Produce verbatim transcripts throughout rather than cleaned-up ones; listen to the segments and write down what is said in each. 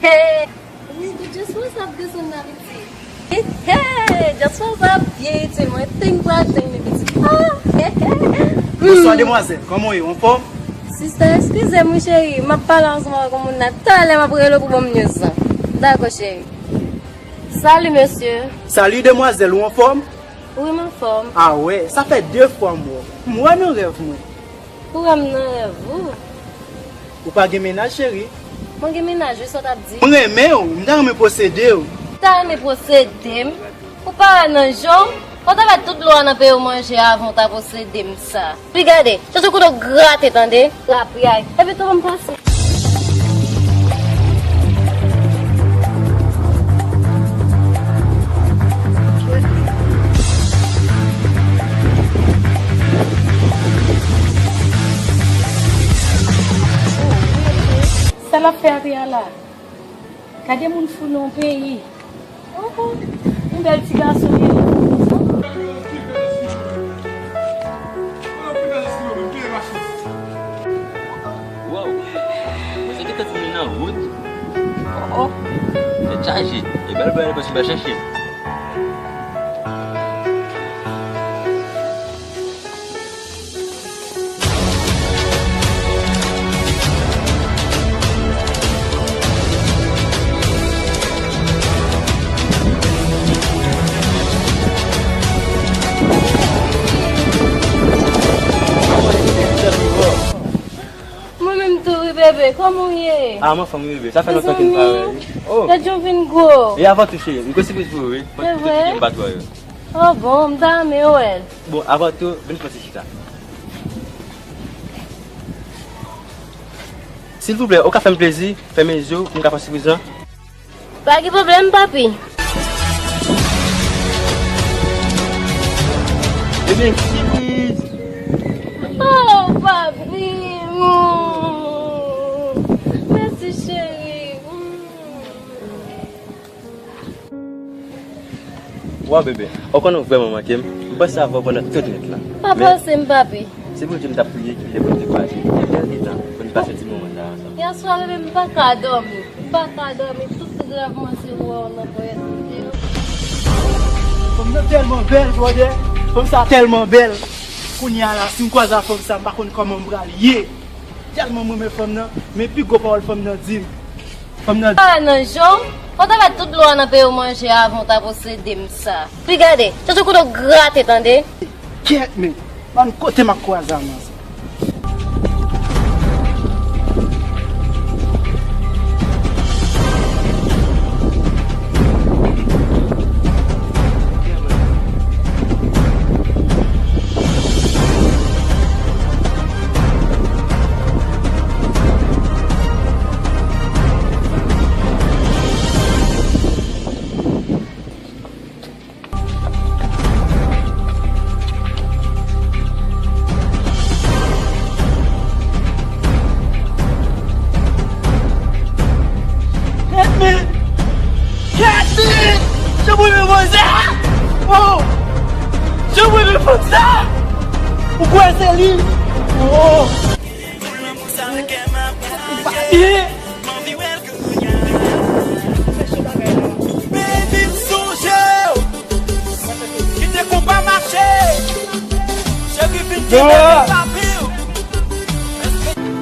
Hey! Wi, just what's up, desann nan piti. Hey, just what's up, vye itil mwen, ting pral ting li piti. Ah! Bonswa, demwazèl, kòman w ye, w anfòm? Sista, eskize m wi, cheri, m ap pale ansanm avèk yon moun la, talè m ap rele w pou ban m news lan. Dakò, cheri. Salut, monsieur. Salut, demwazèl, ou anfòm? Wi, m anfòm. Ah wè, sa fè de fwa m wè w. M wè nan rèv mwen. Ou wè m nan rèv ou? Ou pa gen mennaj, cheri? Mwen gen mennaj wi, sa w t ap di? Mwen renmen w, m ta renmen posede w. Ou ta renmen posede m? Ou pa wè nan je w? Ou ta bat tout dlo a nan peye w manje avan w ta posede m sa. Pi gade, chèche kote w grate, tande? Rapyay. Epi tou ban m pase. Sa l ap fè atè a la? Gade moun fou nan yon peyi. Oh, oh, yon bèl ti gason li ye. Waw, mwen se gentan di m nan wout. Oh, oh, tèt chaje. E bèl bèl, paske m al chache l. Mwen menm tou wi, bebe. Kòman w ye? Ah, m anfòm wi, bebe. Sa fè lontan ke n pa wè wi. Oh. Gad jan w vin gwo. E avan tou, cheri, m gen sipriz pou ou wi. Mwen tou kite m pa twò yo. Oh bon, m ta renmen wè l. Bon, avan tou, vin pran ti chita. Silvouplè, ou ka fè m plezi, fèmen je w pou m ka fè sipriz lan? Pa gen pwoblèm, papi. Ebyen, sipriz! Oh, papi! Mm. Mèsi, cheri. Mm. Waw, bebe, ou konnen w vrèman manke m. M panse avè w pandan tout nwit lan. Pa panse m, papi. Se Bondye m t ap priye ki fè pou n te kwaze. Gen bèl de tan pou n pase ti moman sa a ansanm. Yèswa, bebe, m pa ka dòmi. M pa ka dòmi. Tout rèv mwen se wè w nan ponyèt kote yo. Fanm nan tèlman bèl, brother. Fanm sa tèlman bèl. Kounye a la, si m kwaze ak fanm sa, m pa konn kòman m pral ye. Tèlman m renmen fanm nan, men pi gwo pawòl fanm nan di m. Fanm nan. Ah, nan je w, ou ta bat tout dlo a nan peye w manje avan w ta posede m sa. Pi gade, chèche kote w grate, tande? Kèt, men, ban m kote m ap kwaze a nan sa. Kèt men! Kèt men! Jan mwen renmen fanm sa! Oh! Jan mwen renmen fanm sa! Ou kwè se li? Oh! Ou pa byen! Baby, m sonje w. Kite konpa mache. Cheri vin kenbe m lavi w.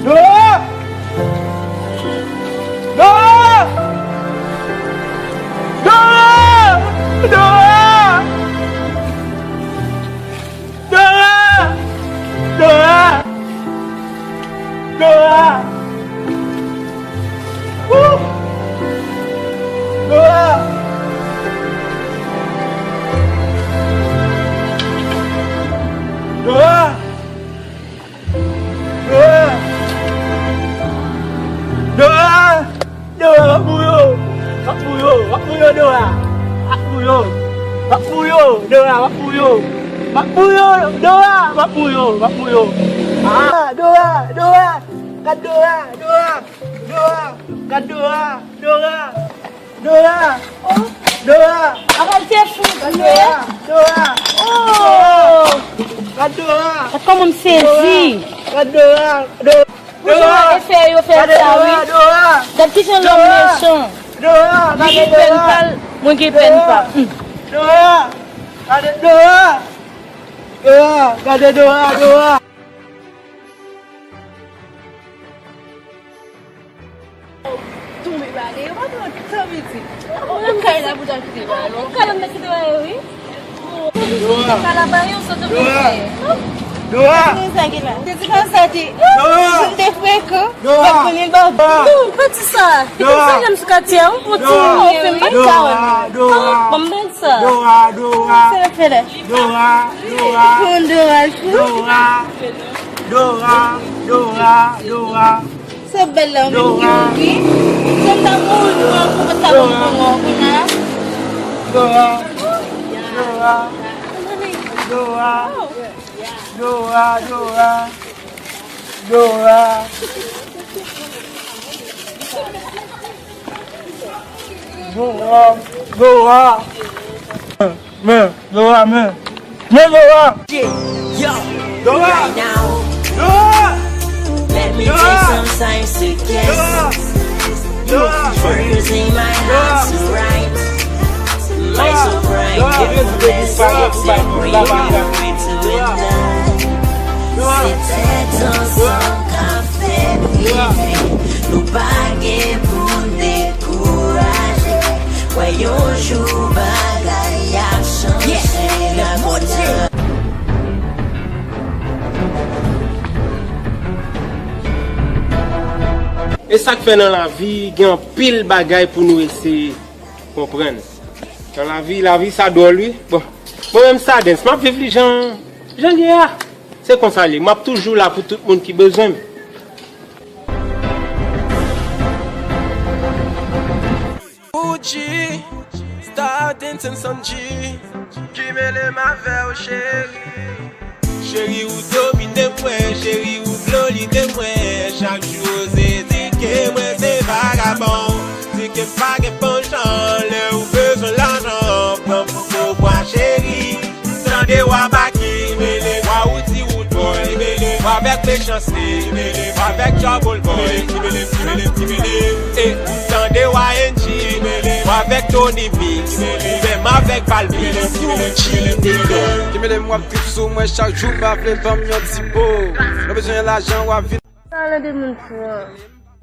Noah! Noah! Noah! Noah! Noah! Noah! Noah! Woo! Noah! Noah! Noah! Noah! Noah, m ap mouri! M ap mouri, m ap mouri, Noah! M ap mouri! M ap mouri, Noah, m ap mouri! M ap mouri, Noah, m ap mouri, m ap mouri! Ah, Noah, Noah! Gad Noah, Noah! Noah! Gad Noah, Noah! Noah! Oh! Noah! Apa l te fou? Gad Noah! Noah! Oh! Gad Noah! Gad kòman m sezi! Gad Noah! Noah! Dora! Efè yo fè sa, wi. Dora! Gad kijan lòm mechan. Dora! Li gen pèn pa l, mwen gen pèn pa m. Dora! Gade Dora! Dora! Gade Dora, Dora! Tonbe bagay, yo pa pran tan pitit. Ou nan kay la pou ta kite bagay, non? Ou kay la pou ta kite bagay, wi. Dora! Ou pa la bagay, ou sot oblije. Dora! Dora! Sa ki la? Se ti konsa ki. Dora! Ou te frekan. Dora! Bat konnen ba. Dora! Non, pa di sa. E konsa lè m sou katye a, ou pran ti moun yo fè m bat sa. Dora! Dora! Ban m bat sa. Dora! Dora! Fè lè, fè lè. Dora! Dora! Dora! Dora! Dora! Dora! Sa bèl la, ou menm ki mouri. Sa m ta mouri pou an kou, pa ta mouri pou mwen, kounye a. Dora. Dora. Dora. Dora, Dora. Dora. Dora. Men, Dora, men. Men, Dora! Yo, Dora! Right now, Dora! Let me take some time to guess. Dora! Dora! Where you say my heart's right? My so bright, Dora! Dora! Dora! Dora! Se tèt ansanm k ap fè n viv. Nou pa gen pou n dekouraje. Wè yon jou bagay ap chanje nan Bondye. E sa k fè nan lavi, gen anpil bagay pou nou eseye konprann. Nan lavi, lavi sa dwòl, wi. Bon, mwen menm Stardens, m ap viv li jan, jan l ye a. Se konsa l ye. M ap toujou la pou tout moun ki bezwen m. Gucci, Stardens and Sanji. Ki mele m avè w, cheri. Cheri, ou domine mwen, cheri, ou blolide mwen. Chak jou oze di ke mwen se vagabon, di ke m pa gen bon jan. Lè ou bezwen lajan, pran m pou pouvwa, cheri. Tande w a Baky, mele w a Roody Roodboy, mele w avèk Mechanste, mele w avèk Trouble Boy, mele, mele, mele, e tande w a Angie, mele w avèk Tony Mix, ou menm avèk Balvin, Gucci, Deco. Ki mele m w ap trip sou mwen chak jou, pa vle ban m yon ti po. Lè w bezwen lajan, w ap vin. Sa nan de moun fou an.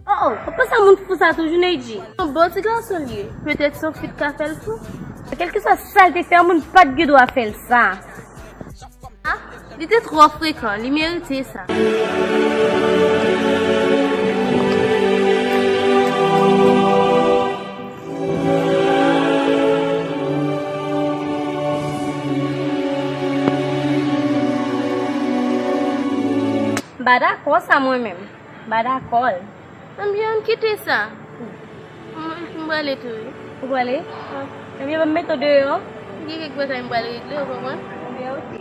Oh, oh, ou panse a moun fou sa toujou, Neidji? Yon bon ti gason l ye. Petèt se yon fi t ka fè l fou. Kèlkeswa sa l te fè, yon moun pa t gen dwa fè l sa. Ah, li te twò frekan, li merite sa. M pa dakò sa mwen menm. M pa dakò l. Ann byen, ann kite sa. Mwen, m prale tou wi. Ou prale? Wi. Ebyen, ban m mete w deyò. M gen kèk bagay m pral regle, ou konprann? Ebyen, oke.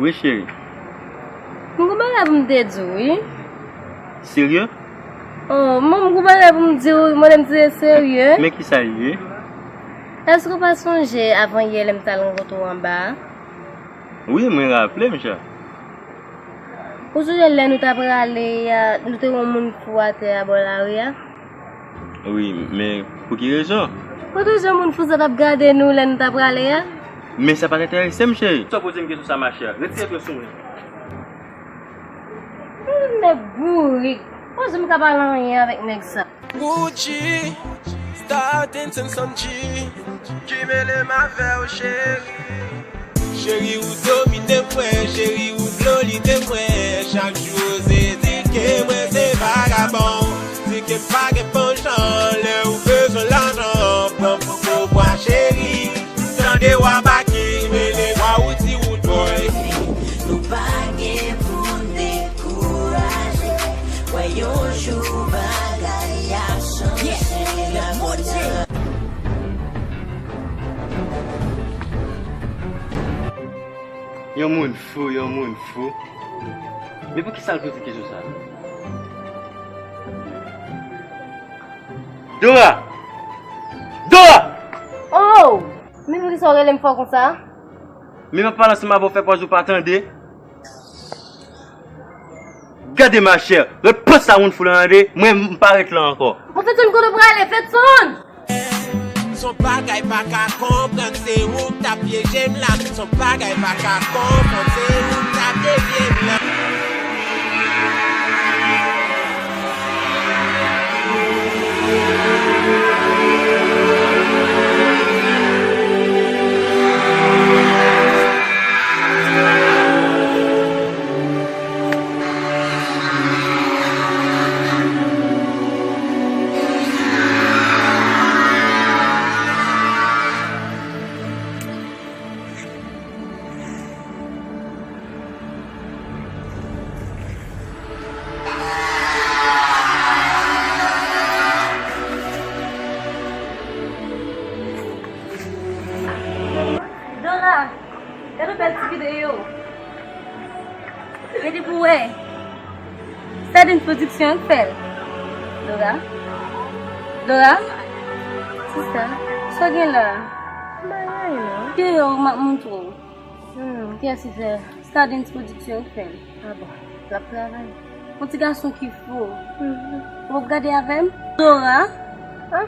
Wi, cheri. M gon bagay pou m te di w, wi. Serye? Oh, m gon bagay pou m di w, mande m si se serye. Men kisa l ye? Èske w pa sonje avan yè lè m t al rankontre w anba a? Wi, mwen raple m sa. Ou sonje lè nou t ap prale a, nou te wè yon moun fou atè a bò lari a? Wi, men pou ki rezon? Pou rezon moun fou sa t ap gade nou lè nou t ap prale a? Men sa pa t enterese m, cheri. Sa w poze m kesyon sa, machè? Retire pye w sou mwen. Yon nèg bourik. Poze m ka pale anyen avèk nèg sa. Gucci, Star Dancing Sanji. Ki mele m avè w, cheri. Cheri, ou domine mwen, cheri, ou blolide mwen. Chak jou oze di ke mwen se vagabon, di Ke pa gen bon jan, lè ou bezwen lajan, pran pou gwo bwa cheri. Tande wa Baky, mele wa Roody Roodboy. Nou pa gen pou n dekouraje, wè yon jou bagay ap chanje. Yeah, yeah, yeah, Bondye. Yon moun fou, yon moun fou. Men poukisa l poze kesyon sa a? Dora! Dora! Oh! Men poukisa w rele m fò konsa? Men m ap pale ansanm avè w, fè pòz ou pa tande. Gade machè, ret pran sa moun fou la tande, mwen m pa ret la ankò. Bon, Fedson, kote w prale, Fedson? Se yon bagay pa ka konprann, se ou k t ap pyeje m la. Se yon bagay pa ka konprann, se ou k t ap pyeje m la. Dora, gade yon bèl ti videyo. Rete pou wè. Stardens Production k fè l. Dora? Dora? Sista, sa w gen la? M pa gen anyen, non. Deyò, m ap montre w. Hmm, kiyès ki fè? Stardens Production k fè l. A bon, l ap travay. Yon ti gason ki fou. Mhm. W ap gade avè m? Dora? Ah,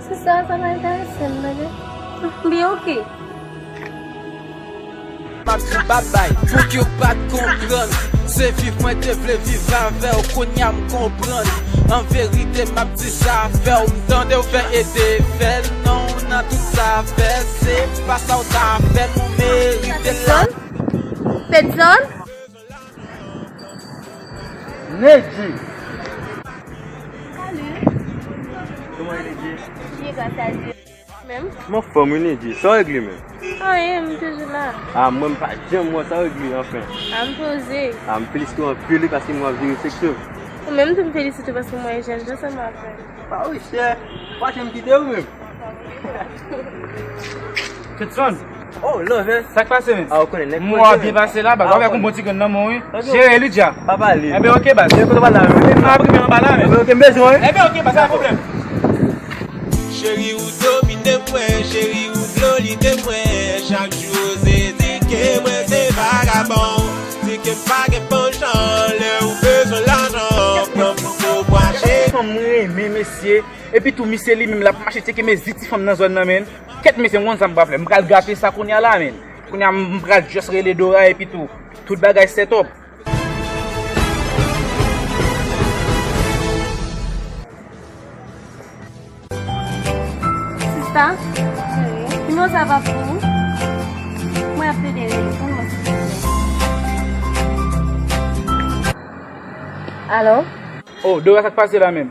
se sa, sa pa enterese m, bebe. Byen, oke. M ap di babay, pouki w pa t konprann? Se viv mwen te vle viv avè w, kounye a m konprann. An verite, m ap di zafè w, m tande w fè ede fè non nan tout zafè. Se pa sa w ta fè m, ou merite la. Fedson? Nedji! Salut! Kòman w ye, Nedji? Byen, gras a Dye. Menm? M anfòm wi, Nedji. Sa w regle menm? Anyen, m toujou la. A, mwen m pa janm wè w, sa w regle anfen? A, m poze. A, m felisite w anpil wi, paske m wè w ap jere seksyon. Ou menm tou m felisite w paske m wè w jèn jan ansanm avè m. Pa wi, chè. Pa janm kite w menm. Fedson. Oh, love. Sa k pase, men? A, ou konnen, nèg. Mwa byen pase la, baz. W ap fè yon bon ti grenn nan men w wi. Jere li dja. Pa pale. Enben, oke, baz. Kote w pale la, men? M ap rive anba la, men. Enben, oke, m bezwen w wi. Enben, oke, baz, pa gen pwoblèm. Cheri, ou domine mwen, cheri, ou glorifye mwen. Chak jou, ou se di ke mwen se vagabon. Di ke m pa gen bon jan, lè ou bezwen lajan, pran pou gwo bwa cheri. Fanm mwen renmen, mesye. Epi tou, misye li menm, l ap mache tcheke mezi ti fanm nan zòn nan, men. Kèt, mesye, m konn sa m pral fè. M pral gate sa kounye a la, men. Kounye a, m pral just rele Dora, epi tou, tout bagay set up. Sista, nimewo sa pa pou ou? Mwen ap plede rele, konn mwen, silvouplè. Alo? Oh, Dora, sa k pase la menm?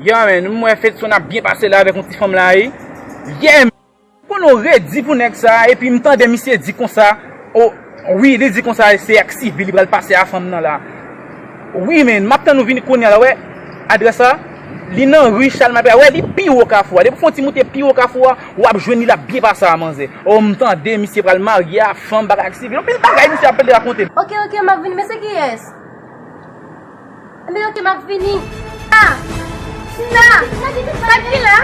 Yo, men, m wè Fedson ap byen pase la avèk yon ti fanm la, wi. Yeah, men. Konnen w redi pou nèg sa, epi m tande misye di konsa, oh, wi, li di konsa, se ak Sivi li pral pase a fanm nan la. Wi, men, m ap tann ou vini kounye a la, wè. Adrès la, li nan ri Chalmay Pèya. Wè, li pi wo Kafou a. Depi w fè yon ti moute pi wo Kafou a, w ap jwenn li, l ap byen pase a manzè. Oh, m tande misye pral marye a fanm bagay ak Sivi. Anpil bagay misye ap plede rakonte m. Oke, oke, m ap vini. Men se kiyès? Enben, oke, m ap vini. Ah! Sista! Sa ki la?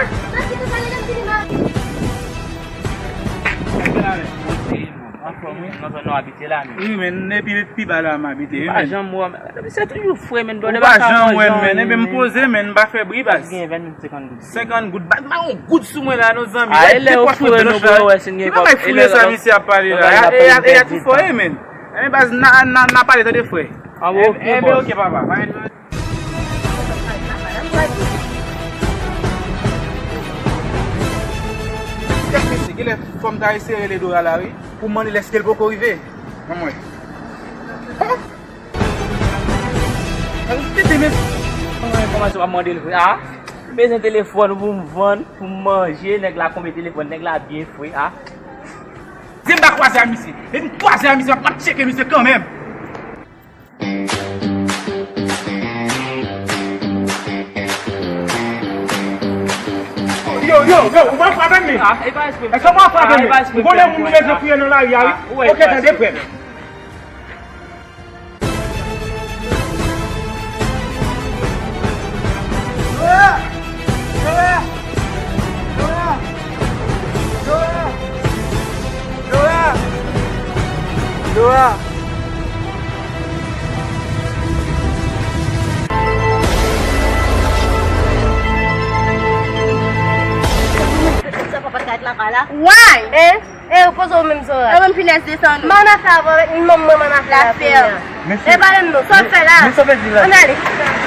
Anfòm, wi. Nan zòn nan w abite la, men. Wi, men, epi pi ba la m abite, wi, men. M pa janm wè w, men. Se toujou fre, men. Ou pa janm wè m, men. Enben, m poze, men, m pa fè bri, baz. Senkant goud. Senkant goud. Baz, m pa yon goud sou mwen la, non, zanmi. Ki bagay foure sa misye ap pale la? E a tou fò ye, men. Enben, baz, n a, n a, n a pale, tande, frè. Enben, oke, papa. Kèk mesye, genlè fò m ta eseye rele Dora la, wi, pou m mande l èske l poko rive. Ban m wè. Tete, men. Kòman se w ap mande l vre? A? M bezwen telefòn pou m vann, pou m manje. Nèg la konbyen telefòn? Nèg la byen fre, a. Si m pa kwaze a misye. Depi m kwaze a misye, m ap tcheke misye kanmenm. Yo, yo, yo, ou pa frape m, men. A, e pa espre. Èske w pa frape m, men? Ou konnen moun nou bezwen kriye nan lari a, wi. Ok, tande, frè m. Sa papa t ka t lakay la? Why? Hein? E ou poze w menm Zora. E menm finès desann ou. Mann afè avè w, manman mann afè la fè. E pale m non, sa w fè la? Ann ale.